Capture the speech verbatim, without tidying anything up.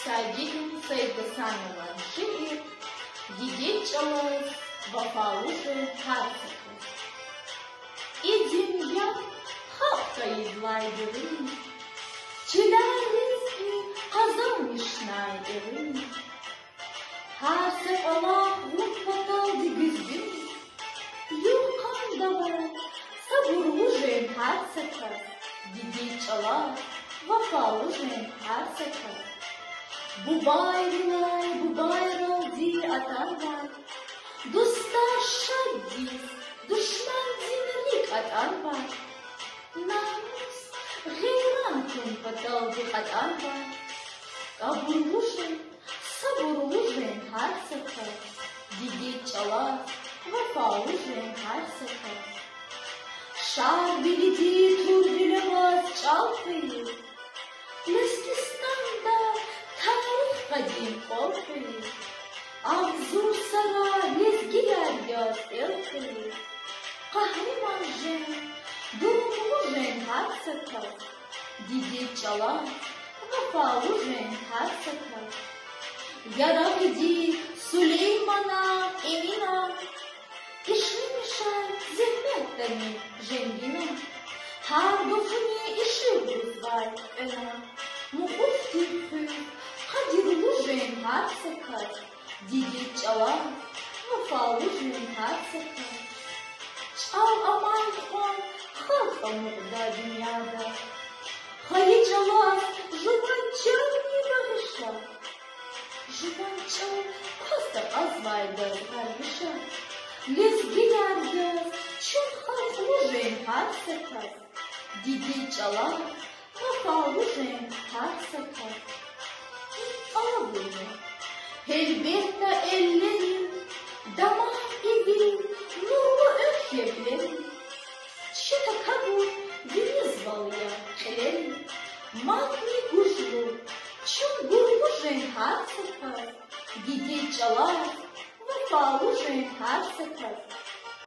Саидин Саидгьасанован шиир. Дидед чӀалаз вафалу жен гьар са кас. И дуьнья халкь хьайидалай дерин, чилел лезги къазанмишнай эрин. Гьар са кӀвалах вун паталди гуьзгуьниз, югъ-къандавай сабурлу жен гьар са кас. Дидед чӀалаз вафалу жен гьар са кас. Бубайрилай бубайралди атанвай, дустар шаддиз, душмандин рикӀ атӀанвай, намус, гъейран хьун паталди кьатӀанвай, кӀабурлу жен, сабурлу жен гьар са кас. Дидед чӀалаз вафалу жен гьар са кас. Шарвилиди турвиле аваз чӀал хвейи, Лезгистанда тарих къадим кӀвал хвейи, агъзур сара лезгияр яз эл хвейи, къагьриман жен, дурумлу жен гьар са кас. Дидед чӀалаз вафалу жен гьар са кас. Ярагъиди Сулейманан, Эминан, ишлемишай зегьметдани женгина, гьар гафуни ишигъ гузвай кьена, мукьуфдив хуьз къадирлу жен гьар са кас. Дидед чӀалаз вафалу жен гьар са кас. ЧӀал амай кьван халкь амукьда дуьньяда, хайи чӀалаз жуван чанни багъиша. Жуван чӀал кваз такьазвайдаз гъайиша, лезгияр яз чун халкьлу жен гьар са кас. Дидед чӀалаз вафалу жен гьар са кас. Им тӀалабун я, гьелбетда, эллерин, дамах иви, нурлу экв я вилерин. Чи такабур винизвал я кьилерин, мадни гужлу, чун гурлу жен гьар са кас. Дидед чӀалаз вафалу жен гьар са кас.